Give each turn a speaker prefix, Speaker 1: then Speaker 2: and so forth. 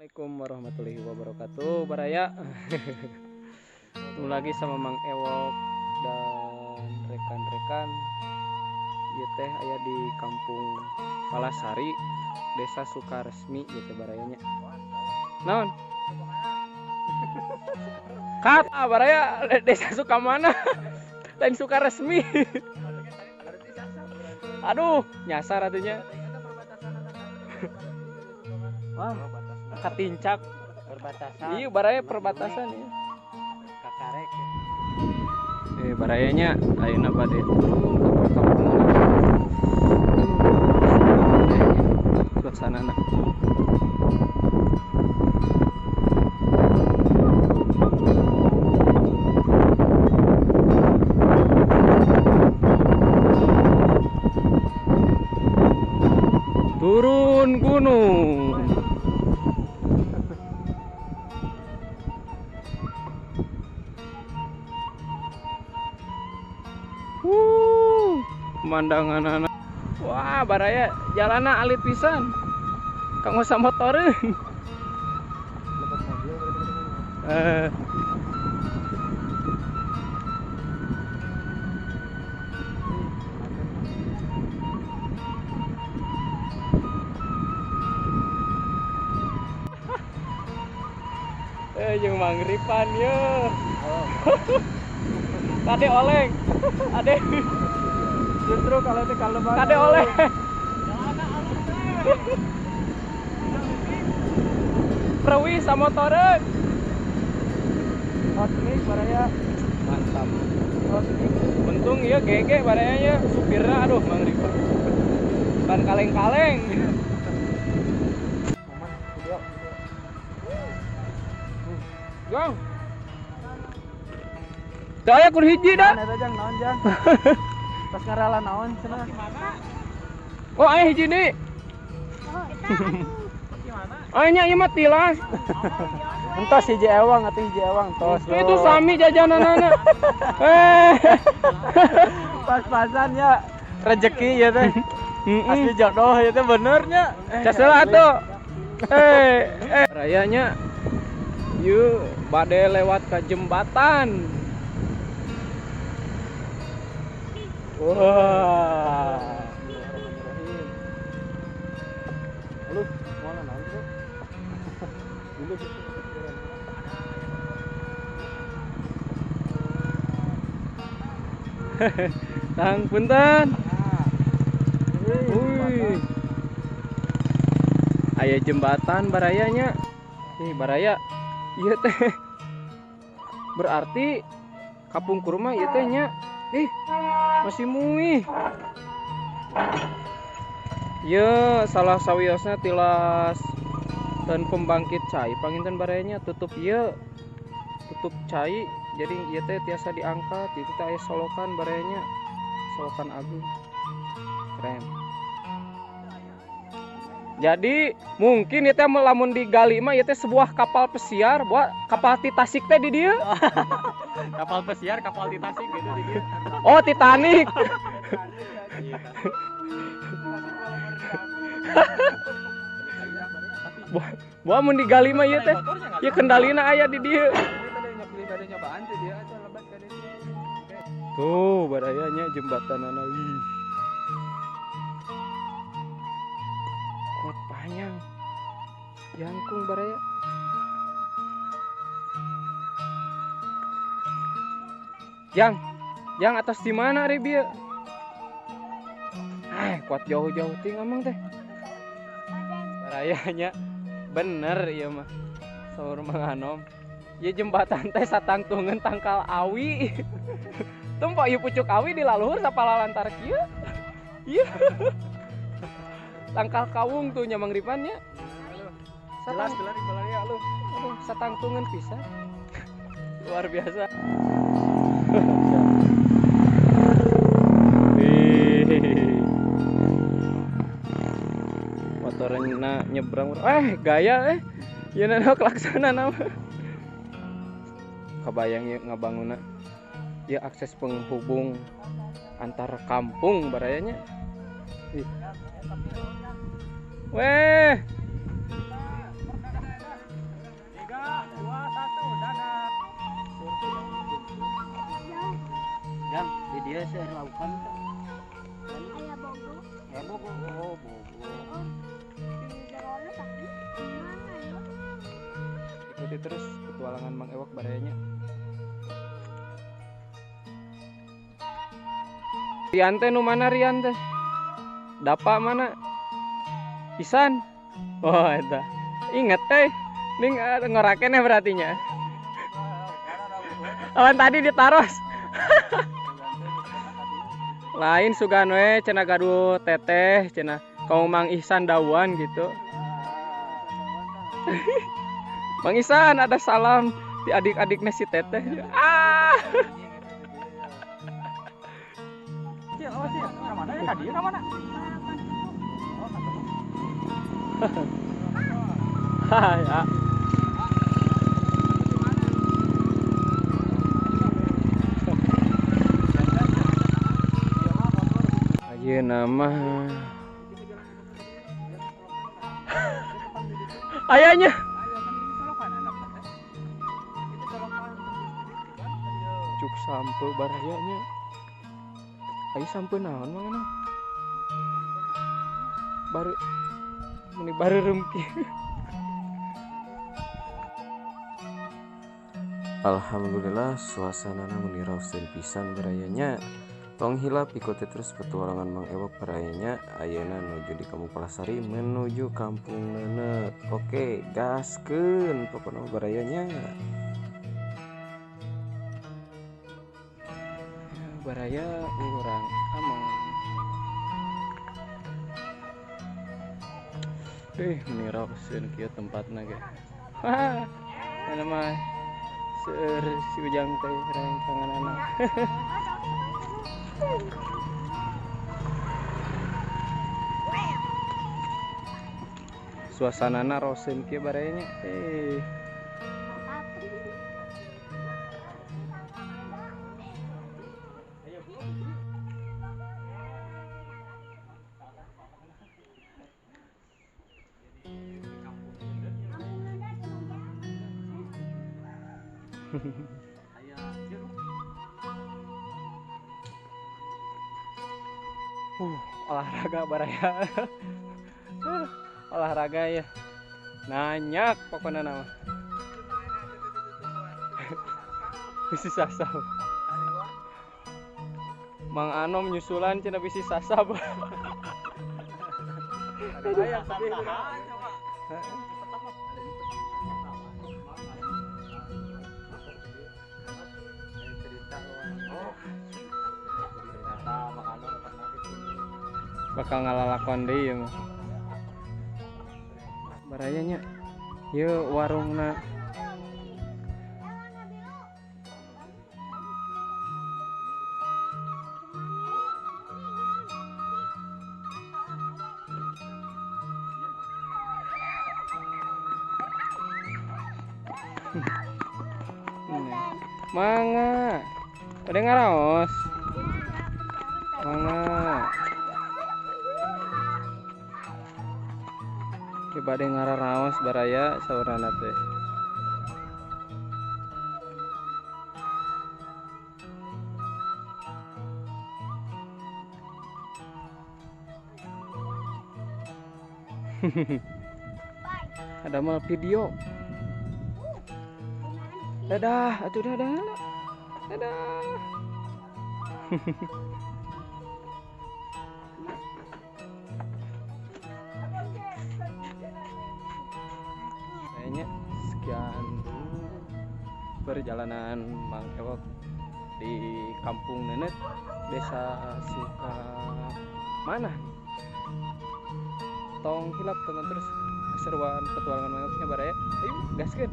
Speaker 1: Assalamualaikum warahmatullahi wabarakatuh, baraya. Ketemu lagi sama Mang Ewok dan rekan-rekan. Ieu teh aya di Kampung Palasari, Desa Sukaresmi ieu teh barayanya. Naon? Kat, ah, baraya desa Sukamana. Lain Sukaresmi. Aduh, nyasar atunya. Wah, katincak.
Speaker 2: Perbatasan.
Speaker 1: Iya, baraya perbatasan ya.
Speaker 2: Kakarek.
Speaker 1: Eh, barayanya ayeuna bade turun ka perkampungan. Suasana. Turun gunung. Wuh, pemandangan anak. Wah, baraya jalana alit pisan. Kang usah motoreun. Eh. Eh, jeung Mang Ripan ye. Kade oleng. Ade.
Speaker 2: Justru kalau itu kalau
Speaker 1: Kade oleng. Prewi sama motoreun.
Speaker 2: Hot mix baraya.
Speaker 1: Mantap.
Speaker 2: Hot mix.
Speaker 1: Untung ieu gege baraya nya supirna, aduh Mang Ripan. Ban kaleng-kaleng.
Speaker 2: Momen video.
Speaker 1: Gang. Daya kur hiji dah.
Speaker 2: Eta jang naon jang? Pas ngarala naon cenah.
Speaker 1: Oh, aya hiji deui. Oh, nya ieu mah tilas.
Speaker 2: Entos hiji ewang atuh hiji ewang tos.
Speaker 1: Itu sami jajananana. Eh.
Speaker 2: Pas-pasan ya rezeki ya teh. Asli jodoh ya teh benernya.
Speaker 1: Casela atuh. Eh, eh. Rayanya yuk bade lewat ke jembatan. Wah.
Speaker 2: Lu mau naon tuh? Dulu gitu.
Speaker 1: Kang punten. Wih. Aya jembatan barayanya. Nih baraya. Ieu teh. Berarti kapungkur mah ieu teh nya. Ih, masih muih. Ieu salah sawiosna tilas dan pembangkit cai panginten barayanya tutup ieu. Tutup cai jadi ieu teh tiasa diangkat, itu teh aya solokan barayanya. Solokan agung. Keren. Jadi mungkin ieu teh lamun digali mah ieu teh sebuah kapal pesiar, buat kapal Titasik teh di dieu.
Speaker 2: Kapal pesiar, kapal Titasik gitu di dieu.
Speaker 1: Oh, Titanic. Buah mun digali mah ieu teh. Ieu kendalina aya di dieu. Tuh, barayanya jembatanana wih. Kuat panjang. Jangkung baraya. Jang, jang atas di mana ari bieu? Eh, kuat jauh-jauh ting amang teh. Barayanya bener ieu mah. Saur Mang Anom. Ieu jembatan teh satangtungeun tangkal awi. Tempo ieu pucuk awi di laluhur sapalalantar kieu. Ieu. Tangkal kawung tuh nya Mang Ripan nya.
Speaker 2: Jelas jelas baraya lu.
Speaker 1: Aduh, satangtungeun pisan. Luar biasa. Motornya nyebrang. Eh, gaya eh. Ieu na klaksana nama. Kabayang ieu ngabangunna. Ieu akses penghubung antar kampung barayanya. Ih. Weh.
Speaker 2: Aya seueur laukan teh.
Speaker 3: Aya bogo.
Speaker 2: Eh, bogo. Oh, bogo.
Speaker 3: Oh, di jerona tapi mana ya?
Speaker 1: Ikuti terus petualangan Mang Ewok barayanya. Rian teh nu mana Rian teh? Dapa mana? Isan. Oh, eta. Ingat teh. Ning ngorakeneh berarti nya. Awan tadi ditaros. Lain sugan we cenah gaduh teteh cenah kamu Mang Ihsan Dawan gitu. Mang Ihsan ada salam di adik-adiknya si teteh. Ah.
Speaker 2: Cil, awas ya. Ka mana ya? Ka dieu ka mana? Oh, ka teu.
Speaker 1: Ya. Ayeuna mah ayahnya cuk sampe barayanya. Ayo sampe naon mangana? Baru meni baru remki. Alhamdulillah suasana meni raoseun pisan barayanya. Tong hilap ikuti terus petualangan Mang Ewok barayanya. Ayeuna nuju di Kampung Palasari menuju Kampung Nenet. Oke, gaskeun pokona barayanya. Baraya urang amang. Meni raoseun kieu tempatna ge. Wah, ana mah seueur si Ujang teh rencanganana. Suasanana raoseun kieu barayanya. Olahraga baraya. Olahraga ya. Nanyak pokoknya nama. Bisi sasab. Mang Anom nyusulan cenah bisi sasab. Bakal ngalalakon deui ieu mah. Baraya nya. Ieu warungna. Mangga. Bade ngaraos. Mangga. Ki bade ngararaos baraya saurana teh. Ada mal video. Dadah, atuh dadah. Dadah. Kayaknya sekian dulu perjalanan Mang Ewok di Kampung Nenet, Desa Sukamana. Tong hilap tonton terus keseruan petualangan Mang Ewoknya baraya. Ayo gaskeun.